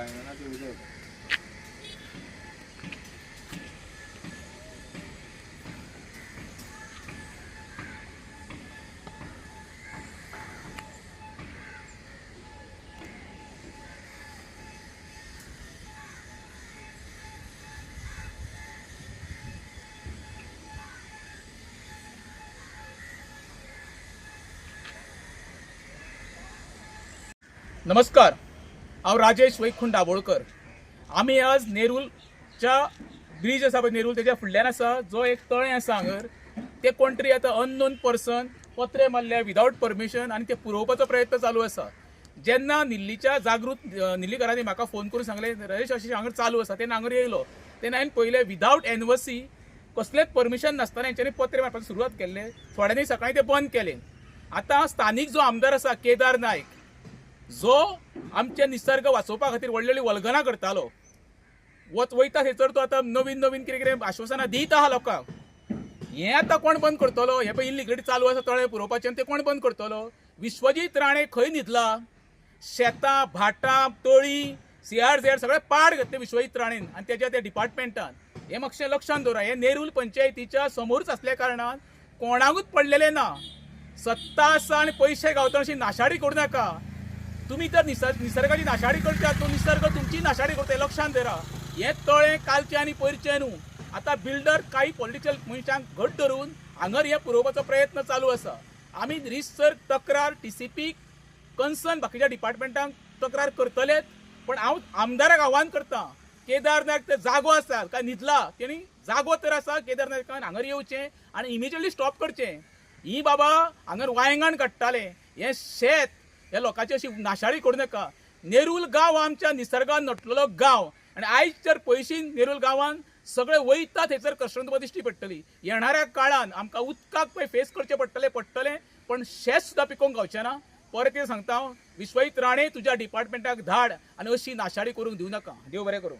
वायंगणाचें उदक. नमस्कार, हांव राजेश वैकुंठ दाबोळकर. आमी आज नेरूलच्या ब्रीज आसा पळय नेरूल, तेच्या फुडल्यान आसा जो एक तळें आसा हांगर. ते कोण तरी आतां अननोन पर्सन पत्रे मारले विदावट परमिशन आनी ते पुरोवपाचो प्रयत्न चालू आसा. जेन्ना निल्लीच्या जागृत निल्लीकरांनी म्हाका फोन करून सांगलें राजेश अशें हांगर चालू आसा, तेन्ना हांगर येयलो तेन्ना हांवें पळयलें विदावट एनओसी कसलेंच परमिशन नासतना हेंच्यांनी पत्रे मारपाक सुरवात केल्ले. थोड्यांनी सकाळीं ते बंद केले. आतां स्थानीक जो आमदार आसा केदार नायक, जो आमचे निसर्ग वाचोवपा खातीर व्हडली व्हडली वल्गनां करतालो, वच वयता थंयसर तो आतां नवीन नवीन कितें कितें आश्वासनां दित आहा लोकांक. हें आतां कोण बंद करतलो? हें पळय इल्लिगली चालू आसा तळें पुरोवपाचें, आनी तें कोण बंद करतलो? विश्वजीत राणे खंय न्हिदला? शेतां भाटां तळीं सीआरझेड सगळें पाड घातलें विश्वजीत राणेन आनी तेच्या त्या डिपार्टमेंटान. हें मातशें लक्षांत दवरा. हें नेरूल पंचायतीच्या समोरूच आसल्या कारणान कोणाकूच पडलेलें ना. सत्ता आसा आनी पयशे गावता अशी नाशाडी करूं नाका. तुमी तर निसर्गाची नाशाडी करतात, तो निसर्ग तुमची नाशाडी करता, हें लक्षांत धरा. हें तळें कालचें आनी पयरचें न्हू. आतां बिल्डर काही पॉलिटिकल मनशांक घट धरून हांगर हें पुरोवपाचो प्रयत्न चालू आसा. आमी रितसर तक्रार टीसीपी कन्सर्न बाकीच्या डिपार्टमेंटांक तक्रार करतलेच, पण हांव आमदाराक आव्हान करता, केदार नायक ते जागो आसा काय न्हिदला? तेणी जागो तर आसा केदार नायकान हांगर येवचें आनी इमिजिएटली स्टॉप करचें. ही बाबा हांगर वायंगण काडटाले, हें शेत ह्या लोकांची अशी नाशाडी करूं नाका. नेरूल गांव आमच्या निसर्गान नटलेलो गांव आनी आयज जर पयशी नेरूल गांवान सगळे वयता थंयसर कश्टमर दिश्टी पडटली. येणाऱ्या काळान आमकां उदकाक पळय फेस करचें पडटलें, पण शेत सुद्दां पिकोवंक गावचें ना. परत कितें सांगता हांव, विश्वजीत राणे तुज्या डिपार्टमेंटाक धाड आनी अशी नाशाडी करूंक दिवं नाका. देव बरें करूं.